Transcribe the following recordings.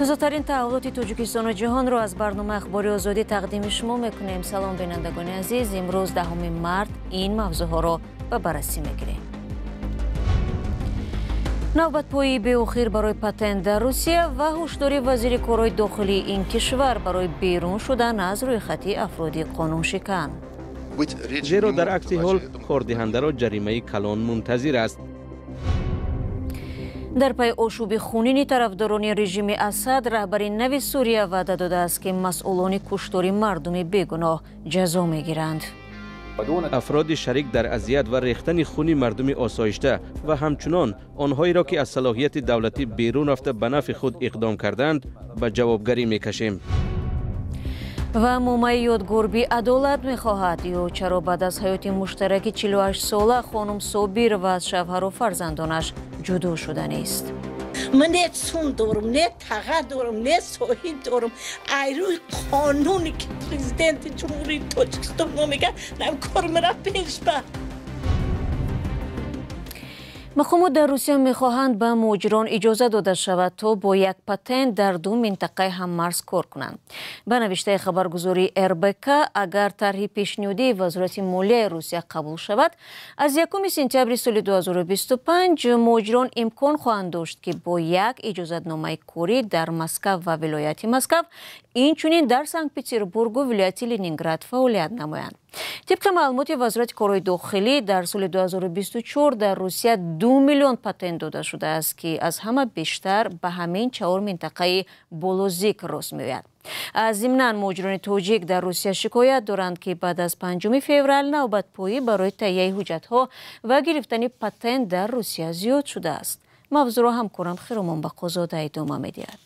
Тозатарин таҳаввулоти Тоҷикистону ҷаҳонро аз барномаи Ахбори Озодӣ тақдими шумо мекунем. Салом, бинандагони азиз. Имрӯз 10 март ин мавзӯъҳоро ба баррасӣ мегирем. Навбатпоии беохир барои патент дар Русия ва ҳушдори вазири корҳои дохилии ин кишвар барои берун шудан аз рӯйхати афроди қонуншикан. Зеро дар акси ҳол кордиҳандаро ҷаримаи калон мунтазир аст. Дар пайи ошӯби хунини тарафдорони режими Асад, раҳбари нави Сурия ваъда додааст, ки масъулони куштори мардуми бегуноҳ ҷазо мегиранд. Афроди шарик дар азият ва рехтани хуни мардуми осоишта ва ҳамчунон онҳоеро, ки аз салоҳияти давлатӣ берун рафта ба нафъи худ иқдом карданд, ба ҷавобгарӣ мекашем. Ва момаи ёдгорби адолат мехоҳад. Ё чаро баъд аз ҳаёти муштараки 48-сола хонум Собирова аз шавҳару фарзандонаш ҷудо шуданист. Ман не сум дорум, не таға дорум, не соҳиб дорум. Айрӯи қонуне ки президенти Ҷумҳурии Тоҷикистон мегӯяд, нам кор мера пеш бар. Мақомот дар Русия мехоҳанд ба муҳоҷирон иҷоза дода шавад, то бо як патент дар ду минтақаи ҳаммарз кор кунанд. Ба навиштаи хабаргузории РБК, агар тарҳи пешниҳодии Вазорати молияи Русия қабул шавад, аз 1 сентябри соли 2025 муҳоҷирон имкон хоҳанд дошт, ки бо як иҷозатномаи корӣ дар Москав ва вилояти Москав, инчунин дар Санкт-Петербургу вилояти Ленинград фаъолият намоянд. Тибқи маълумоти Вазорати корҳои дохилӣ, дар соли 2024 дар Русия 2 миллион патент дода шудааст, ки аз ҳама бештар ба ҳамин чаҳор минтақаи болозикр рост меояд. Зимнан, муҳоҷирони тоҷик дар Русия шикоят доранд, ки баъд аз 5 феврал навбатпоӣ барои таҳияи ҳуҷҷатҳо ва гирифтани патент дар Русия зиёд шудааст. Мавзӯъро ҳамкорам Хиромон Бақозода идома медиҳад.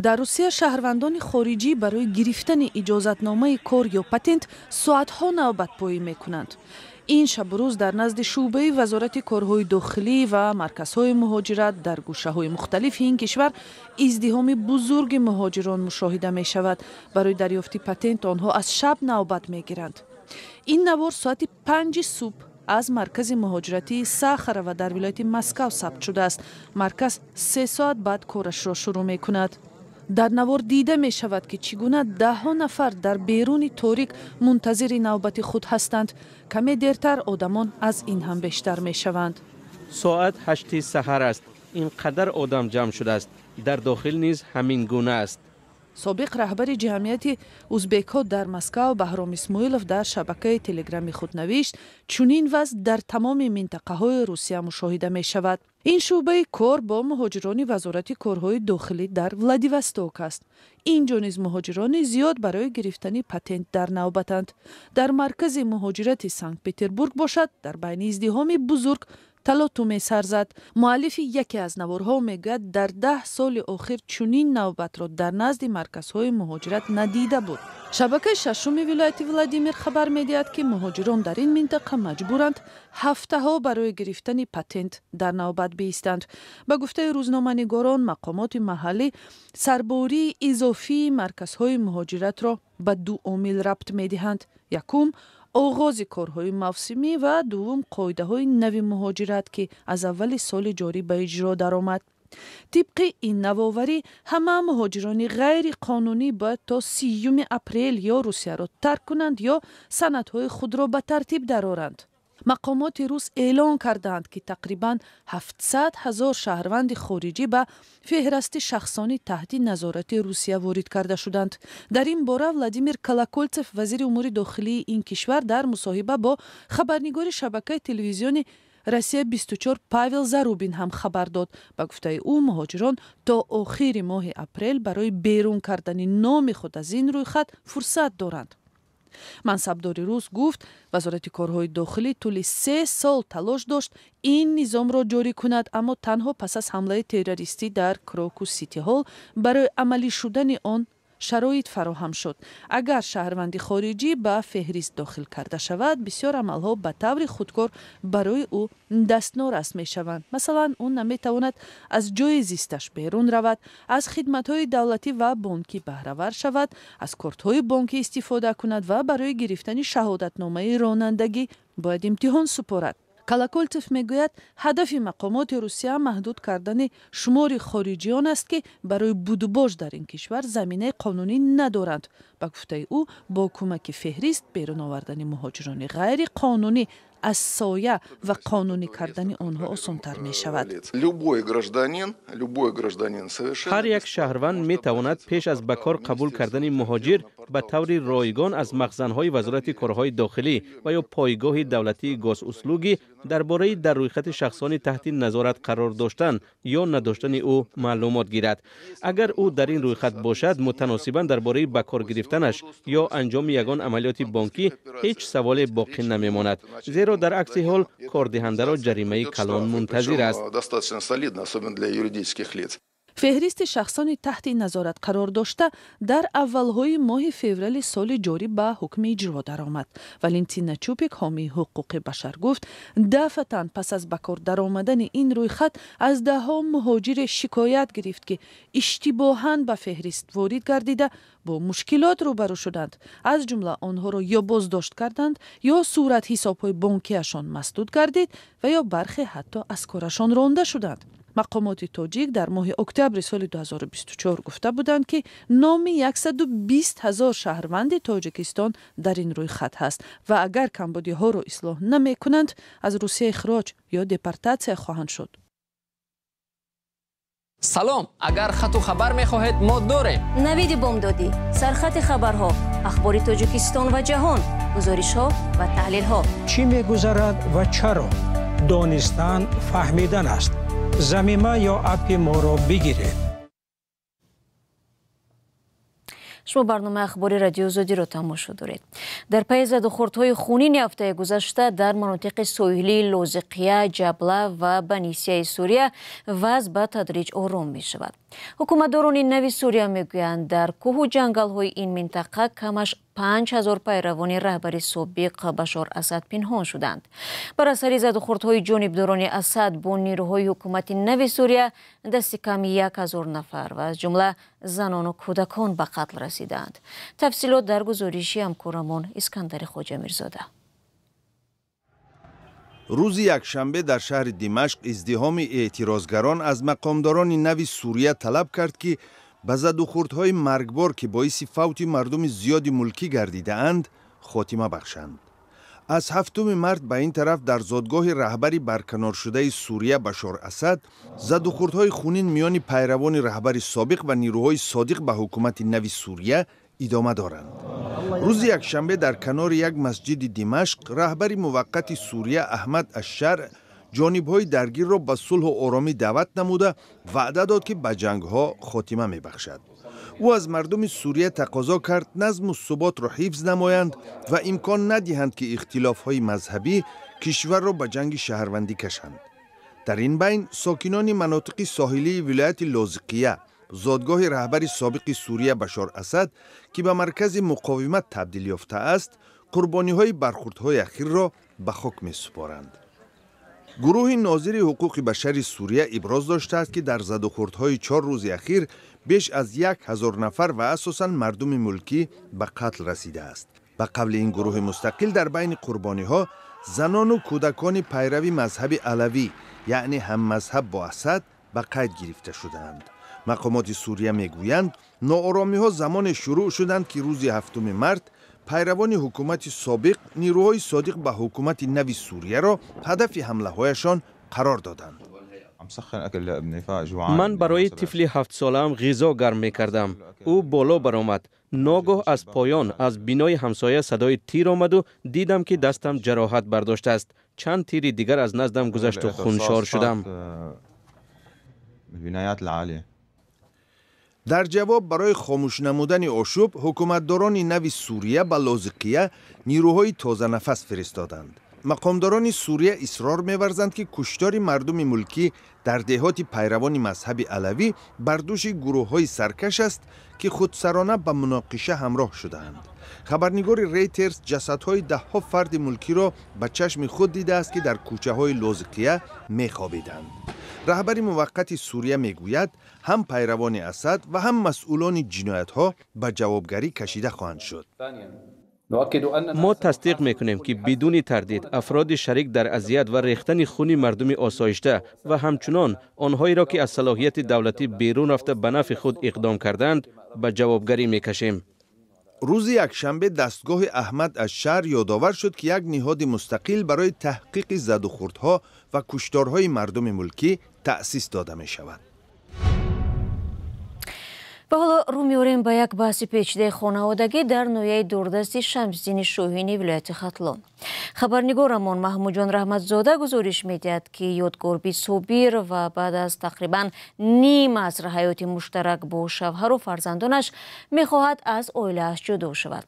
Дар Русия шаҳрвандони хориҷӣ барои гирифтани иҷозатномаи кор ё патент соатҳо навбатпоӣ мекунанд. Ин шабу рӯз дар назди шӯъбаи Вазорати корҳои дохилӣ ва марказҳои муҳоҷират дар гӯшаҳои мухталифи ин кишвар издиҳоми бузурги муҳоҷирон мушоҳида мешавад. Барои дарёфти патент онҳо аз шаб навбат мегиранд. Ин навор соати 5 субҳ аз маркази муҳоҷиратии Сахарова дар вилояти Москав сабт шудааст. Марказ 3 соат баъд корашро шурӯъ мекунад. Дар навор дида мешавад, ки чӣ гуна даҳҳо нафар дар беруни торик мунтазири навбати худ ҳастанд. Каме дертар одамон аз ин ҳам бештар мешаванд. Соат 8 саҳар аст. Ин қадар одам ҷамъ шудааст. Дар дохил низ ҳамин гуна аст. Собиқ раҳбари ҷамъияти узбекҳо дар Москав Баҳром Исмоилов дар шабакаи телеграми худ навишт: чунин вазъ дар тамоми минтақаҳои Русия мушоҳида мешавад. Ин шӯъбаи кор бо муҳоҷирони Вазорати корҳои дохилӣ дар Владивосток аст. Инҷо низ муҳоҷирони зиёд барои гирифтани патент дар навбатанд. Дар маркази муҳоҷирати Санкт-Петербург бошад, дар байни издиҳоми бузург талотум месарзад. Муаллифи яке аз наворҳо мегӯяд, дар 10 соли охир чунин навбатро дар назди марказҳои муҳоҷират надида буд. Шабакаи шашуми вилояти Владимир хабар медиҳад, ки муҳоҷирон дар ин минтақа маҷбуранд ҳафтаҳо барои гирифтани патент дар навбат биистанд. Ба гуфтаи рӯзноманигорон, мақомоти маҳаллӣ сарбории изофии марказҳои муҳоҷиратро ба ду омил рабт медиҳанд. Якум, оғози корҳои мавсимӣ, ва дуввум, қоидаҳои нави муҳоҷират, ки аз аввали соли ҷорӣ ба иҷро даромад. Тибқи ин навоварӣ, ҳама муҳоҷирони ғайриқонунӣ бояд то 30 апрел ё Русияро тарк кунанд, ё санадҳои худро ба тартиб дароранд. Мақомоти рус эълон кардаанд, ки тақрибан 700 ҳазор шаҳрванди хориҷӣ ба феҳрасти шахсони таҳти назорати Русия ворид карда шуданд. Дар ин бора Владимир Колоколцев, вазири умури дохилии ин кишвар, дар мусоҳиба бо хабарнигори шабакаи телевизиони Россия 24 Павел Зарубин ҳам хабар дод. Ба гуфтаи ӯ, муҳоҷирон то охири моҳи апрел барои берун кардани номи худ аз ин рӯйхат фурсат доранд. Мансабдори рус гуфт, Вазорати корҳои дохилӣ тӯли 3 сол талош дошт ин низомро ҷорӣ кунад, аммо танҳо пас аз ҳамлаи террористӣ дар Крокус Сити Ҳол барои амалӣ шудани он шароит фароҳам шуд. Агар шаҳрванди хориҷӣ ба феҳрист дохил карда шавад, бисёр амалҳо ба таври худкор барои ӯ дастнорас мешаванд. Масалан, ӯ наметавонад аз ҷои зисташ берун равад, аз хидматҳои давлатӣ ва бонкӣ баҳравар шавад, аз кортҳои бонкӣ истифода кунад ва барои гирифтани шаҳодатномаи ронандагӣ бояд имтиҳон супорад. Колоколтсев мегӯяд, ҳадафи мақомоти Русия маҳдуд кардани шумори хориҷиён аст, ки барои будубош дар ин кишвар заминаи қонунӣ надоранд. Ба гуфтаи ӯ, бо кӯмаки феҳрист берун овардани муҳоҷирони ғайриқонунӣ аз соя ва қонунӣ кардани онҳо осонтар мешавад. Ҳар як шаҳрванд метавонад пеш аз ба кор қабул кардани муҳоҷир ба таври ройгон аз махзанҳои Вазорати корҳои дохилӣ ва ё пойгоҳи давлатии Госуслуги дар бораи дар рӯйхати шахсони таҳти назорат қарор доштан ё надоштани ӯ маълумот гирад. Агар ӯ дар ин рӯйхат бошад, мутаносибан дар бораи ба кор гирифтанаш ё анҷоми ягон амалиёти бонкӣ ҳеҷ саволе боқӣ намемонад, зеро дар акси ҳол кордиҳандаро ҷаримаи калон мунтазир аст. Феҳристи шахсони таҳти назорат қарор дошта дар аввалҳои моҳи феврали соли ҷорӣ ба ҳукми иҷро даромад. Валентина Чупик, ҳомии ҳуқуқи башар, гуфт, дафъатан пас аз ба кор даромадани ин рӯйхат аз даҳҳо муҳоҷире шикоят гирифт, ки иштибоҳан ба феҳрист ворид гардида бо мушкилот рӯбарӯ шуданд. Аз ҷумла онҳоро ё боздошт карданд, ё суратҳисобҳои бонкиашон масдуд гардид ва ё бархе ҳатто аз корашон ронда шуданд. Мақомоти тоҷик дар моҳи октябри соли 2024 гуфта буданд, ки номи 120 ҳазор шаҳрванди Тоҷикистон дар ин рӯйхат ҳаст ва агар камбудиҳоро ислоҳ намекунанд, аз Русия ихроҷ ё депортатсия хоҳанд шуд. Салом, агар хату хабар мехоҳед, мо дорем. Навиди бомдодӣ, сархати хабарҳо, ахбори Тоҷикистон ва ҷаҳон, гузоришҳо ва таҳлилҳо. Чӣ мегузарад ва чаро? Донистан фаҳмидан аст. Замима ё аппи моро бигиред. Шумо барномаи ахбори Радиои Озодиро тамошо доред. Дар пайи задухӯрдҳои хунини ҳафтаи гузашта дар манотиқи соҳилии Лозиқия, Ҷабла ва Банисияи Сурия вазъ ба тадриҷ ором мешавад. Ҳукуматдорони нави Сурия мегӯянд, дар кӯҳу ҷангалҳои ин минтақа камаш 5000 пайравони раҳбари собиқ Башор Асад пинҳон шуданд. Бар асари задухӯрдҳои ҷонибдорони Асад бо нерӯҳои ҳукумати нави Сурия дасти кам 1000 нафар ва аз ҷумла занону кӯдакон ба қатл расидаанд. Тафсилот дар гузориши ҳамкорамон Искандари Хоҷамирзода. Рӯзи якшанбе дар шаҳри Димашқ издиҳоми эътирозгарон аз мақомдорони нави Сурия талаб кард, ки ба задухӯрдҳои маргбор, ки боиси фавти мардуми зиёди мулкӣ гардидаанд, хотима бахшанд. Аз 7 март ба ин тараф дар зодгоҳи раҳбари барканоршудаи Сурия Башор Асад задухӯрдҳои хунин миёни пайравони раҳбари собиқ ва нерӯҳои содиқ ба ҳукумати нави Сурия идома доранд. Рӯзи якшанбе дар канори як масҷиди Димашқ раҳбари муваққати Сурия Аҳмад Ашшар ҷонибҳои даргирро ба сулҳу оромӣ даъват намуда ваъда дод, ки ба ҷангҳо хотима мебахшад. Ӯ аз мардуми Сурия тақозо кард назму суботро ҳифз намоянд ва имкон надиҳанд, ки ихтилофҳои мазҳабӣ кишварро ба ҷанги шаҳрвандӣ кашанд. Дар ин байн сокинони манотиқи соҳилии вилояти Лозиқия, зодгоҳи раҳбари собиқи Сурия Башор Асад, ки ба маркази муқовимат табдил ёфтааст, қурбониҳои бархӯрдҳои ахирро ба хок месупоранд. Гурӯҳи нозири ҳуқуқи башари Сурия иброз доштааст, ки дар задухӯрдҳои 4 рӯзи ахир беш аз 1000 нафар ва асосан мардуми мулкӣ ба қатл расидааст. Ба қавли ин гурӯҳи мустақил, дар байни қурбониҳо занону кӯдакони пайрави мазҳаби алавӣ, яъне ҳаммазҳаб бо Асад, ба қайд гирифта шудаанд. Мақомоти Сурия мегӯянд, нооромиҳо замоне шурӯъ шуданд, ки рӯзи 7 март пайравони ҳукумати собиқ нерӯҳои содиқ ба ҳукумати нави Сурияро ҳадафи ҳамлаҳояшон қарор доданд. Ман барои тифли 7-солаам ғизо гарм мекардам. Ӯ боло баромад. Ногоҳ аз поён аз бинои ҳамсоя садои тир омаду дидам, ки дастам ҷароҳат бардоштааст. Чанд тири дигар аз наздам гузашту хуншор шудам. Дар ҷавоб барои хомӯш намудани ошӯб ҳукуматдорони нави Сурия ба Лозиқия нерӯҳои тозанафас фиристоданд. Мақомдорони Сурия исрор меварзанд, ки куштори мардуми мулкӣ дар деҳоти пайравони мазҳаби алавӣ бар дӯши гурӯҳҳои саркаш аст, ки худсарона ба муноқиша ҳамроҳ шудаанд. Хабарнигори Рейтерс ҷасадҳои даҳҳо фарди мулкиро ба чашми худ дидааст, ки дар кӯчаҳои Лозиқия мехобиданд. Раҳбари муваққати Сурия мегӯяд, ҳам пайравони Асад ва ҳам масъулони ҷиноятҳо ба ҷавобгарӣ кашида хоҳанд шуд. Мо тасдиқ мекунем, ки бидуни тардид афроди шарик дар азият ва рехтани хуни мардуми осоишта ва ҳамчунон онҳоеро, ки аз салоҳияти давлатӣ берун рафта ба нафъи худ иқдом карданд, ба ҷавобгарӣ мекашем. Рӯзи якшанбе дастгоҳи Аҳмад аш-Шаръ ёдовар шуд, ки як ниҳоди мустақил барои таҳқиқи задухӯрдҳо ва кушторҳои мардуми мулкӣ таъсис дода мешавад. Ва ҳоло рӯ меорем ба як баҳси печидаи хонаводагӣ дар ноҳияи дурдасти Шамсиддини Шоҳини вилояти Хатлон. Хабарнигорамон Маҳмудҷон Раҳматзода гузориш медиҳад, ки Ёдгорби Собир ва баъд аз тақрибан ним аср ҳаёти муштарак бо шавҳару фарзандонаш мехоҳад аз оилааш ҷудо шавад.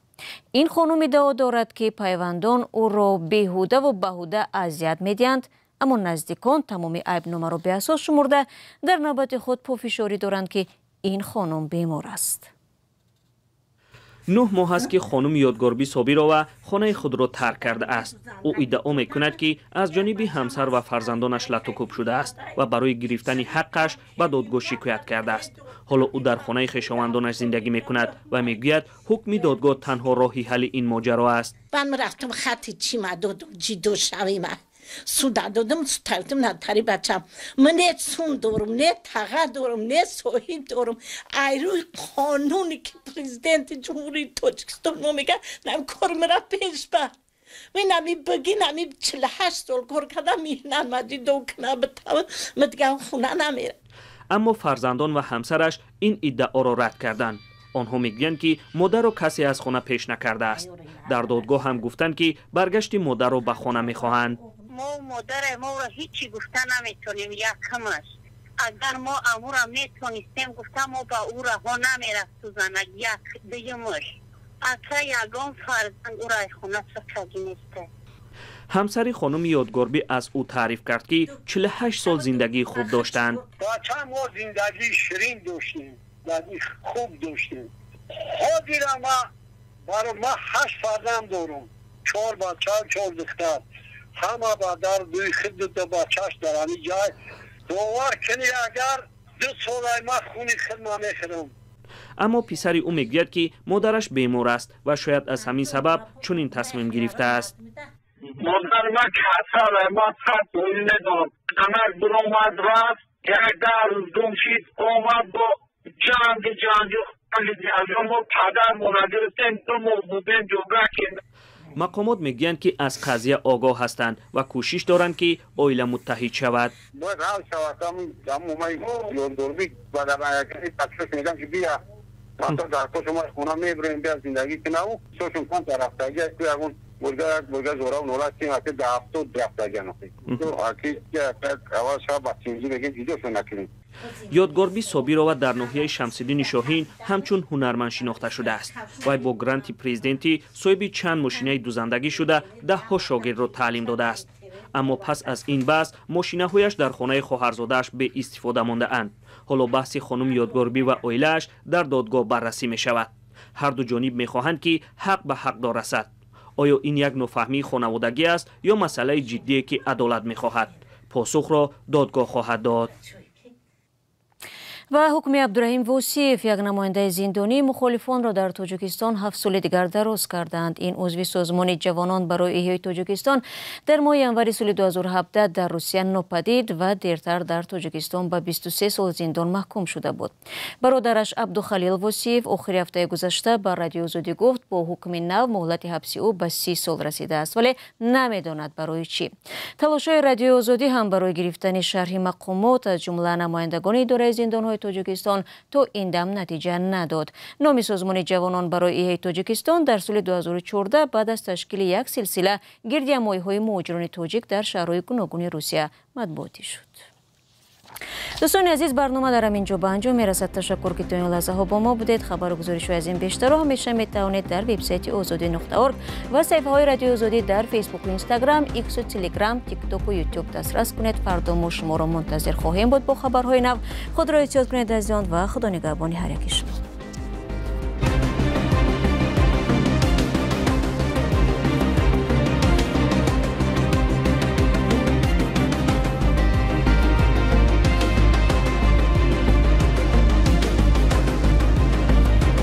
Ин хонум иддао дорад, ки пайвандон ӯро беҳудаву баҳуда азият медиҳанд, аммо наздикон тамоми айбномаро беасос шумурда, дар навбати худ пофишорӣ доранд, ки ин хонум бемор аст. 9 моҳ аст, ки хонум Ёдгорбӣ Собирова хонаи худро тарк кардааст. Ӯ иддао мекунад, ки аз ҷониби ҳамсар ва фарзандонаш латукӯб шудааст ва барои гирифтани ҳаққаш ба додгоҳ шикоят кардааст. Ҳоло ӯ дар хонаи хешовандонаш зиндагӣ мекунад ва мегӯяд, ҳукми додгоҳ танҳо роҳи ҳалли ин моҷаро аст. Ман рафтам, хати чима додум, ҷидо шавима суда додум, сутавтум натари бачам. Ман не сум дорум, не таға дорум, не соҳиб дорум. Ай рӯи қонуне, ки президенти Ҷумҳурии Тоҷикистон мега, нам кор мера пеш бар. Ман ами бигин, ами 48 сол кор кардам, меҳнат ма ҷидо кна битава, ма дигар хона намерам. Аммо фарзандон ва ҳамсараш ин иддаоро рад карданд. Онҳо мегӯянд, ки модарро касе аз хона пеш накардааст. Дар додгоҳ ҳам гуфтанд, ки баргашти модарро ба хона мехоҳанд. Мо модаре моро ҳичи гуфта наметонем. Якамаш, агар мо амура метонистем гуфта, мо ба ӯ раҳо намерафту занак. Як дуюмаш, ака, ягон фарзанд ӯра хона сакаги неста. Ҳамсари хонуми Ёдгорбӣ аз ӯ таъриф кард, ки 48 сол зиндагии хуб доштанд. Бача, мо зиндагии ширин доштем, зиндагии хуб доштем. Ҳозира ма баро ма ҳашт фарзанд дорум, чор бача, чор духтар, ҳама ба дар дуи худ, дута бачаш дар ҳами ҷай. Бовар кунӣ, агар 2 солай ма хуни худ ма мехӯрам. Аммо писари ӯ мегӯяд, ки модараш бемор аст ва шояд аз ҳамин сабаб чунин тасмим гирифтааст. Модари ма касале, ма сад дои медонам. Анак биромад, рафт, як 10 рӯз гум шид, омад бо ҷанги ҷанги. Мо падар мона гирифтем, 2 моҳ будем ҷуга ки. Мақомот мегӯянд, ки аз қазия огоҳ ҳастанд ва кӯшиш доранд, ки оила муттаҳид шавад. Бояд ҳал шавад. Ёдгорбӣ мегам, ки бия, ҳатто дар кошо хона мебурем, бия зиндагӣ кунаву сошун кан рафтагӣ ягон бурга, як бурга зорав нола тим аки да 70 рафтагӣ аки аввал шаб ба тинҷӣ мегем, ҷудошон накунем. Ёдгорбӣ Собирова дар ноҳияи Шамсиддини Шоҳин ҳамчун ҳунарманд шинохта шудааст. Вай бо гранти президентӣ соҳиби чанд мошинаи дузандагӣ шуда, даҳҳо шогирдро таълим додааст. Аммо пас аз ин баҳс мошинаҳояш дар хонаи хоҳарзодааш беистифода мондаанд. Ҳоло баҳси хонум Ёдгорбӣ ва оилааш дар додгоҳ баррасӣ мешавад. Ҳарду ҷониб мехоҳанд, ки ҳақ ба ҳақдор расад. Оё ин як нофаҳмии хонаводагӣ аст ё масъалаи ҷиддие, ки адолат мехоҳад? Посухро додгоҳ хоҳад дод. Ва ҳукми Абдураҳим Восиев, як намояндаи зиндонии мухолифонро дар Тоҷикистон, 7 соли дигар дароз карданд. Ин узви созмони Ҷавонон барои эҳёи Тоҷикистон дар моҳи январи соли 2017 дар Русия нопадид ва дертар дар Тоҷикистон ба 23 сол зиндон маҳкум шуда буд. Бародараш Абдухалил Восиев охири ҳафтаи гузашта ба Радиои Озодӣ гуфт, бо ҳукми нав муҳлати ҳабси ӯ ба 30 сол расидааст, вале намедонад барои чӣ. Талошҳои Радиои Озодӣ ҳам барои гирифтани шарҳи мақомот, аз ҷумла намояндагони идораи зиндонҳои Тоҷикистон, то ин дам натиҷа надод. Номи созмони Ҷавонон барои эҳёи Тоҷикистон дар соли 2014 баъд аз ташкили як силсила гирдиҳамоиҳои муҳоҷирони тоҷик дар шаҳрҳои гуногуни Русия матбуотӣ шуд. Дӯстони азиз, барнома дар ҳамин ҷо ба анҷом мерасад. Ташаккур, ки то ин лаҳзаҳо бо мо будед. Хабару гузоришҳои аз ин бештарро ҳамеша метавонед дар вебсайти озодӣ.орг ва саҳифаҳои Радиои Озодӣ дар Фейсбуку, Инстаграм, Иксу, Телеграм, Тиктоку, Ютуб дастрас кунед. Фардо мо шуморо мунтазир хоҳем буд бо хабарҳои нав. Худро эҳтиёт кунед, азизон, ва Худо нигаҳбони ҳар яки шумо.